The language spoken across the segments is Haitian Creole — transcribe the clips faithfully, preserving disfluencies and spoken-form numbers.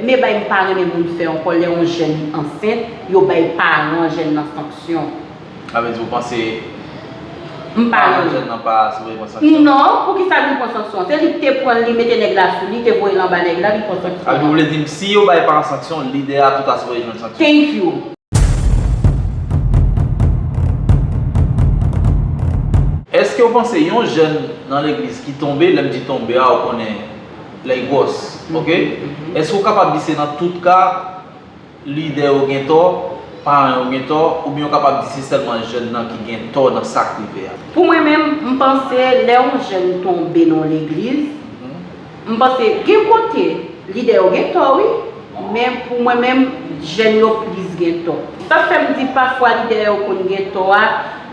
Premye bagay m pa renmen moun fè ankò, lè yon jèn ansent, yo bay paran jèn nan sanksyon. Sa vle di ou panse M pa renmen. Jèn nan pa sipoze pran sanksyon? Non, poukisa li pran sanksyon? Se li ki te pran l, li mete nèg la sou li, te voye l anba nèg la, li pran sanksyon. Sa vle di ou vle di m si yo bay paran sanksyon, lidè a tou ta sipoze jwenn sanksyon? Thank you. Èske w panse yon jèn nan legliz ki tonbe, lè m di tonbe a, ou konnen lè l gwòs, oke? Èske w kapab di se nan tout ka, lidè yo gen tò, paran yo gen tò, oubyen w kapab di se sèlman jèn nan ki gen tò nan sa k rive a? Pou mwen menm, m panse lè yon jèn tonbe nan yon legliz, m panse gen kote lidè yo gen tò wi, men pou mwen menm, jèn yo plis gen tò. Sa fè m di pafwa lidè yo konn gen tò a,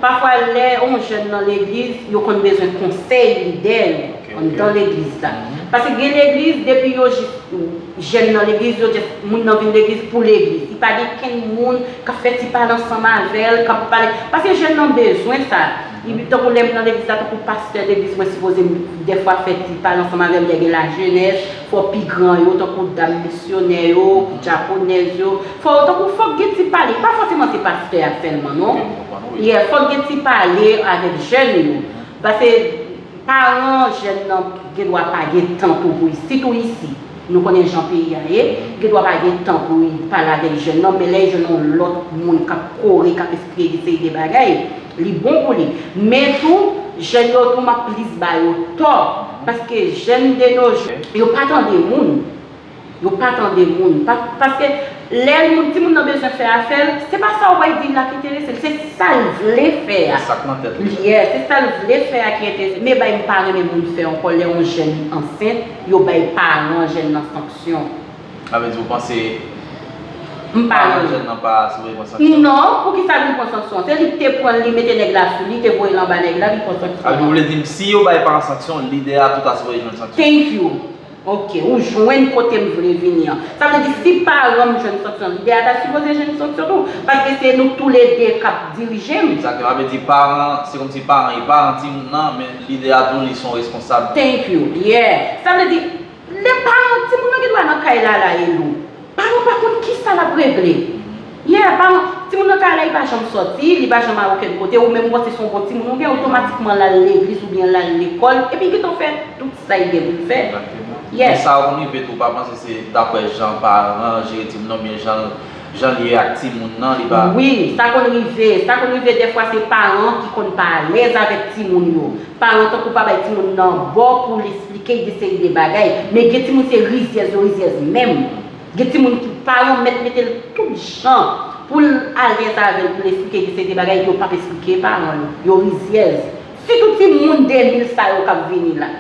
pafwa lè yon jèn nan legliz, yo konn bezwen konsèy lidè yo anndan legliz la. Paske gen legliz, depi yo jis jèn nan legliz, yo just moun nan vin legliz pou legliz. Li pa gen kenn moun k ap fè ti pale ansanm avè l, k ap pale. Paske jèn nan bezwen sa. Li tankou lè m nan legliz la, tankou pastè legliz mwen sipoze m dèfwa fè ti pale ansanm avè l lè gen lajenès, fò pi gran yo, tankou dam misyonè yo, dyakonèz yo. Fò tankou fòk gen ti pale. Pa fòseman se pastè a sèlman non. Yeah, fòk gen ti pale avèk jèn yo. Paske Paran jèn nan gen dwa pa gen tan tou pou li. Sitou isi, nou konnen jan peyi a ye, gen dwa pa gen tan pou li pale avèk jèn nan, men lè li jwenn yon lòt moun k ap kore, k ap esplike li seri de bagay, li bon pou li. Men tou, jèn yo tou, m ap plis ba yo tò, paske jèn de nos jours, yo pa tande moun. Yo pa tande moun. Pa, paske lè moun, timoun nan bezwen fè afè l, se pa sa w pral di l la ki enterese l, se sa l vle fè a. Se sa k nan tèt li. Yeah, se sa l vle fè a ki enterese l. Men bagay m pa renmen moun fè ankò, lè yon jèn ansent, yo bay paran jèn nan sanksyon. Sa vle di ou panse paran jèn nan pa sipoze pran sanksyon? Non, poukisa li pran sanksyon? Se li ki te pran l, li mete nèg la sou li, te voye l anba nèg la, li pran sanksyon. Sa vle di ou vle di m si yo bay paran sanksyon, lidè a tou ta sipoze jwenn sanksyon? Thank you. Ok, ou jwenn kote m vle vini an. Sa vle di si paran m jwenn sanksyon, lidè a ta sipoze jwenn sanksyon tou. Paske se nou toulede k ap dirije m. Egzakteman, sa vle di paran, se kòmsi paran, e paran timoun nan, men lidè a tou li se yon responsab. Thank you, yeah. Sa vle di, lè paran, timoun nan gen dwa nan kay la la e lou. Paran pa konn kisa l ap regle. Yeah, paran, timoun nan kay la, li pa janm sòti, li pa janm al okenn kote, ou menm ou panse se yon bon timoun ou gen, otomatikman l al legliz oubyen l al lekòl, epi li gentan fè tout sa li gen pou l fè. Egzakteman. Men sa konn rive tou, ou pa panse se daprè jan paran an jere timoun nan oubyen jan, jan l ye ak timoun nan, li pa. Wi, sa konn rive, sa konn rive dèfwa se paran ki konn pa alèz avèk timoun yo. Paran tankou pa bay timoun nan bò pou l esplike l de seri de bagay, men gen timoun se rizyèz yo rizyèz menm. Gen timoun ki paran mèt mete l tout jan pou l alèz avè l, pou l esplike li seri de bagay, yo p ap esplike paran yo. Yo rizyèz. Sitou timoun de mil sa yo k ap vini la.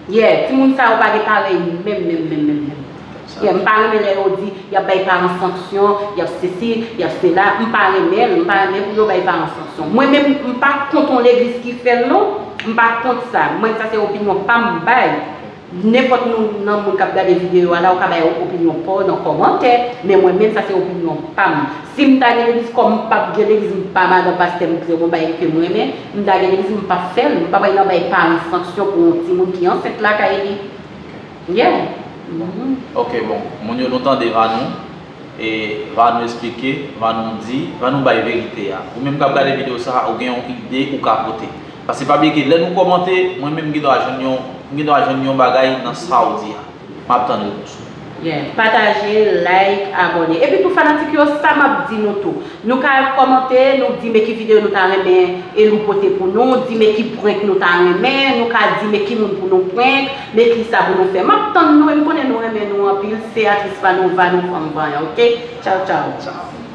Yeah, timoun sa yo pa gen parèy menm, menm, menm, menm, menm. Yeah, m pa renmen lè yo di y ap bay paran sanksyon, y ap sesi, y ap sela. M pa renmen l, m pa renmen pou yo bay paran sanksyon. Mwen menm, m pa kont yon legliz ki fè l non. M pa kont sa. Mwen, sa se opinyon pa m, m bay. Nenpòt nou nan moun k ap gade videyo a la, ou ka bay opinyon pa w nan kòmantè, men mwen menm sa se opinyon pa m. Si m ta gen legliz, kòm m p ap gen legliz, m pa madan pastè, m se yon bagay ke m renmen, m ta gen legliz, m p ap fè l, m p ap al nan bay paran sanksyon pou yon timoun ki ansent lakay li. Yeah. Ok, bon, moun yo nou tande Vanou. E Vanou esplike, Vanou di, Vanou bay verite a. Ou menm k ap gade videyo sa a, ou gen yon ide ou ka pote. Paske pa bliye ke lè nou kòmante, mwen menm m gen dwa jwenn yon, m gen dwa jwenn yon bagay nan sa ou di a. M ap tann repons ou. Yeah, pataje, like, abòne. Epi tou fanatik yo, sa m ap di nou tou. Nou ka kòmante, nou di men ki videyo nou ta renmen Elou pote pou nou, di men ki prank nou ta renmen, nou ka di men ki moun pou nou prank, men kisa pou nou fè. M ap tann nou e m konnen nou renmen nou anpil. Se atris pa nou, Vanou fanm vanyan, oke? Tchaw, tchaw. Tchaw.